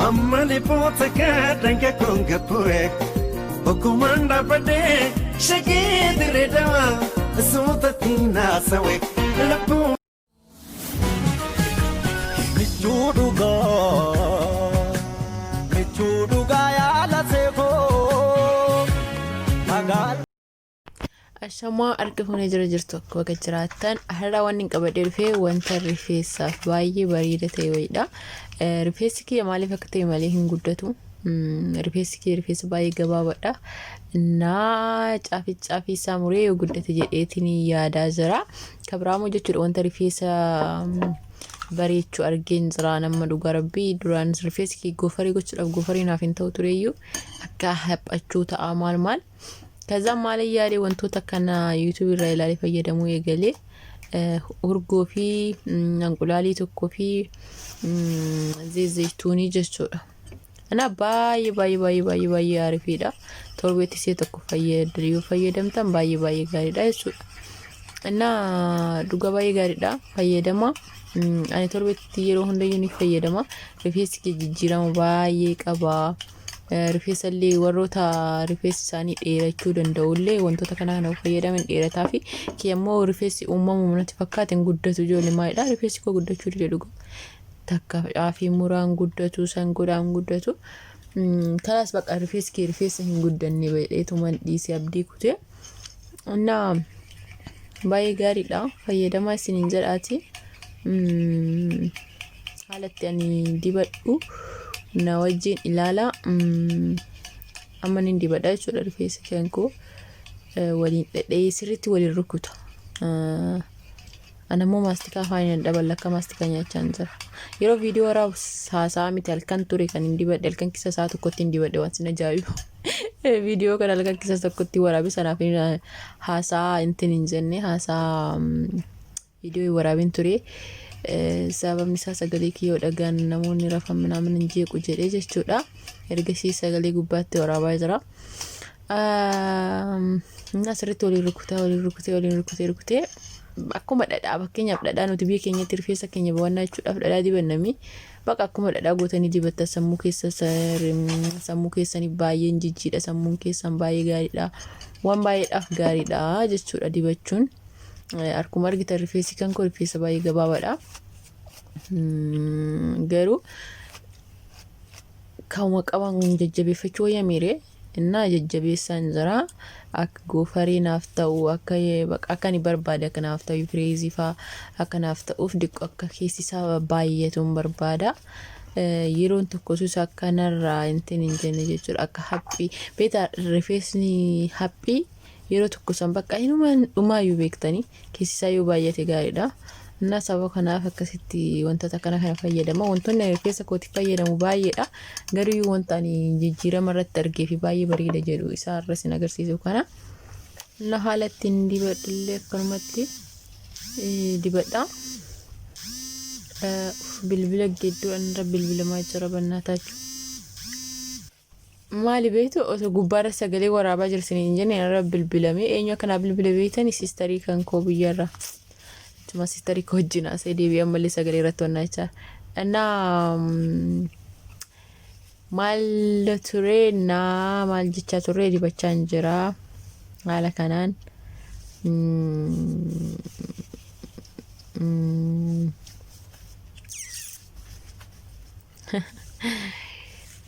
Ammani poota kaadhan kakkoon gabbure Ogummaan dhaabbadhee shagee dirree dawaa suutatti naasawe lubbuun. Michuu dhugaa, michuu dhugaa yaala seekoo magaala. Ashamaa harka fuunee jira jirtu akka baga jiraattan har'a waan hin qabadhee dhufee wanta rifeensaaf baay'ee bareeda ta'e wayiidha. Rifeensi kiyya maaliif akka ta'e malee hin guddatu. Rifeensi kiyya rifeensa baay'ee gabaabaadha. Naa caafii caafii isaa muree yoo guddate jedheetiin yaadaa jira. Kabiraamoo jechuudha wanta rifeensa bareechu argeen jira nama dhugaa rabbii duraan rifeensi kiyya goofaree gochuudhaaf goofaree naaf hin ta'u tureyyuu akka haphachuu ta'a maal maal. Kaza maal yaade wantoota kana YouTube irraa ilaalee fayyadamuu eegalee urgoo fi anqulaalii tokkoo fi zeezzeeytuunii jechuudha. Ana baay'ee baay'ee baay'ee baay'ee baay'ee aarifiidha. Torbeetti ishee tokko yoo fayyadamtan baay'ee baay'ee gaariidha jechuudha. Innaa dhugaa baay'ee gaariidha fayyadama. Ani torbeetti yeroo hundayyuu ni fayyadama. Rifeensi kee jijjiirama baay'ee qaba. Rifeensa illee warroota rifeensi isaanii dheerachuu danda'u illee wantoota kana kana fayyadaman dheerataa fi kee ammoo rifeensi uumamu natti fakkaate hin guddatu ijoollee maalidha rifeensi koo guddachuu dide dhuga takka caafii muraan guddatu san godhaan guddatu kalaas bakka rifeensi kee rifeensa hin guddanne jedheetuman dhiise abdii kutee innaa baay'ee gaariidha fayyadamaa isiniin jedhaati. Haala itti ani dibadhu na wajjin ilaala. Amma nin dibadha jechuudha rifeensa kan koo waliin dhadha'ee sirriitti waliin rukuta. Ana immoo maastikaa afaan hin daballa akka maastikaa nyaachaa hin jira. Yeroo viidiyoo waraabu haasaa miti halkan ture kan hin dibadhe halkan keessa sa'a tokkotti hin dibadhe waan sin ajaa'ibu. Viidiyoo kana halkan keessa tokkotti waraabe sanaaf haasaa intin hin jenne haasaa Viidiyoo hin waraabin ture. Sababni isaa sagalee kiyya yoo dhagaan namoonni rafan minaamin hin jeequ jedhee jechuudha. Ergasii sagalee gubbaatti waraabaa jira. Inni asirratti waliin rukutaa waliin rukutee waliin rukutee rukutee akkuma dhadhaa fakkeenyaaf dhadhaa nuti biyya keenyatti rifeensa keenya bawannaa jechuudhaaf dhadhaa dibannami baqa akkuma dhadhaa gootanii dibattan sammuu keessa sammuu keessanii baay'een jijjiidha sammuun keessan baay'ee gaariidha waan baay'eedhaaf gaariidha jechuudha dibachuun. Akkuma argitan rifeensi kan koo rifeensa baay'ee gabaabaadha. Garuu kanuma qaban jajjabeeffachuu wayya miiree innaa jajjabeessaan jira. Akka goofaree naaf ta'u akka akka ani barbaade akka naaf ta'u fireezii fa'aa akka naaf ta'uuf diqqo akka keessi isaa baay'atuun barbaada. Yeroon tokko sus akka narraa intin hin jenne jechuudha akka haphii beektaa rifeensni haphii Yeroo tokko san bakka hinumaan dhumaayyuu beektanii keessi isaa yoo baay'ate gaariidha. Innaa sababa kanaaf akkasitti wantoota akkana kana fayyadama. Wantoonni ani rifeensa kootiif fayyadamu baay'eedha. Garuu wanta ani jijjiirama irratti argee fi baay'ee bareeda jedhu isaa irra isin agarsiisu kana. Innaa haala ittiin dibadhullee akkanumatti dibadha. Bilbila gidduu irra bilbilamaa jira bannaataachuu. Maali beektu osoo gubbaarra sagalee waraabaa jira isin hin jenne irra bilbilamee eenyu akka naa bilbile beektani siistarii kan koo biyyarra. Tuma siistarii koo wajjin haasa'ee deebi'ee ammallee sagalee irratti wannaa jechaa. Innaa maal ture naa maal jechaa turre dibachaa hin jira haala kanaan.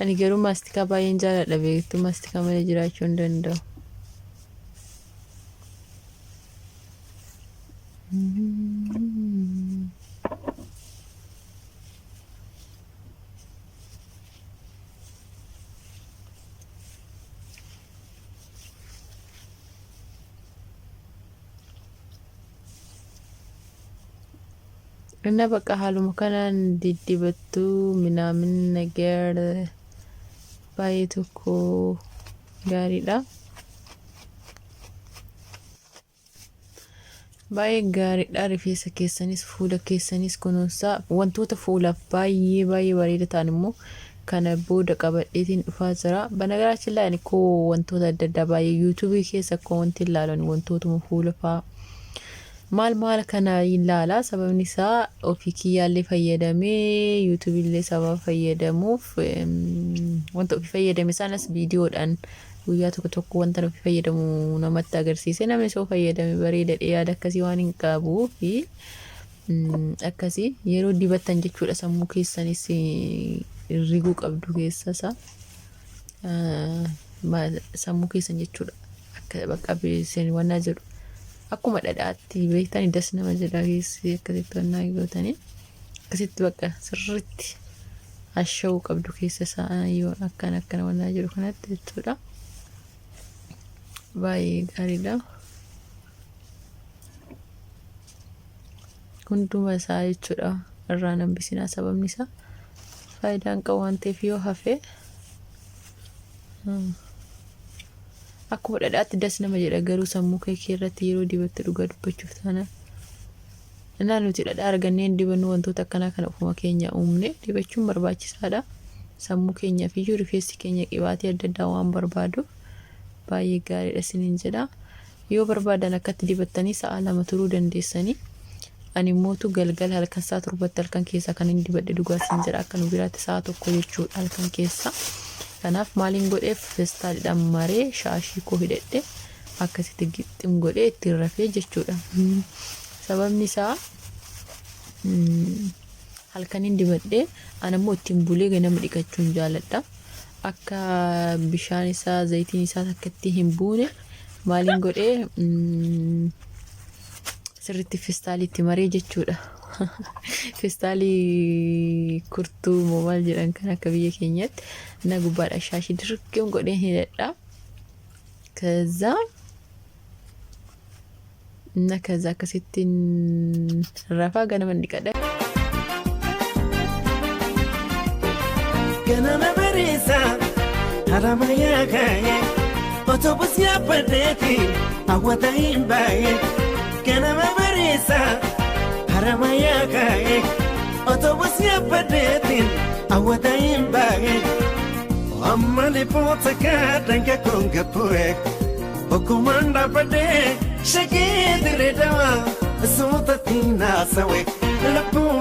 Ani garuu maastikaa baay'een jaaladha beektu maastikaa malee jiraachuu hin danda'u. Inna bakka haaluma kanaan diddibattu minaamin nageer baay'ee tokko gaariidha. Baay'ee gaariidha rifeensa keessanis fuula keessanis kunuunsaa wantoota fuulaaf baay'ee baay'ee bareeda ta'an immoo kana booda qabadheetiin dhufaa jira. Banagaraachin laa ani koo wantoota adda addaa baay'ee yuutuubii keessa koo wanti ilaalan wantootuma fuula fa'aa. Maal maal kana ilaala, sababni isaa ofii kiyyaallee fayyadamee YouTubeillee sababa fayyadamuuf, wanta ofii fayyadame sanas viidiyoodhaan guyyaa tokko tokko wanta ofii fayyadamu namatti agarsiise, namni soo fayyadame bareedadhe yaada akkasii waan hin qabuu fi akkasii yeroo dibattan jechuudha, sammuu keessanis riguu qabdu keessa isaa sammuu keessan jechuudha. Akka bakka isin wannaa jedhu akkuma dhadhaatti beektanii das nama jedha keessi akkasitti wannaa gootanii akkasitti bakka sirriitti asha'uu qabdu keessa isaa yoo akkana akkana wannaa jedhu kanatti jechuudha. Baay'ee gaariidha. Hunduma isaa jechuudha irraa hambisinaa, sababni isaa faayidaan qabu waan ta'eef yoo hafe. Akkuma dhadhaatti das nama jedha garuu sammuu kee irratti yeroo dibatte, dhugaa dubbachuuf taana. Innaa nuti dhadhaa argannee hin dibannu, wantoota akkanaa kana ofuma keenya uumne dibachuun barbaachisaadha. Sammuu keenyaaf iyyuu rifeensi keenya qibaatii adda addaa waan barbaaduuf baay'ee gaariidha isiniin jedha. Yoo barbaadan akkatti dibattanii sa'a 2 turuu dandeessanii. Ani mootu galgala halkan sa'a 7tti halkan keessaa kan hin dibadhe, dhugaa siin jedha, akka nu biraatti sa'a 1 jechuudha halkan keessa. Kanaaf maaliin godheef, feestaaliidhaan maree shaashii koo hidhadhe akkasitti gixxim godhee ittiin rafee jechuudha. Sababni isaa halkaniin dibadhee ani ammoo ittiin bulee ganama dhiqachuun jaaladha. Akka bishaan isaa, zayitiin isaa akka itti hin buune maaliin godhee, sirriitti festaaliitti maree jechuudha. Festaalii kurtuu moo maal jedhan kan akka biyya keenyatti na gubbaadha shaashii dirqim godhee hidhadha. ከዛ እና ከዛ akkasittiin rafaa ganama dhiqadha. Ganama bariisa haramayaa kaa'e otobus yaabbadheeti hawwata hin baay'e. Ganama bariisa haramayaa kaa'e otobus yaabbadheeti hawwata hin baay'e. Amma lipoota kaadhanka konga bu'e okkumaan dhaabbadhee shagee dirree dawaa suutatti naasawe lubbuun.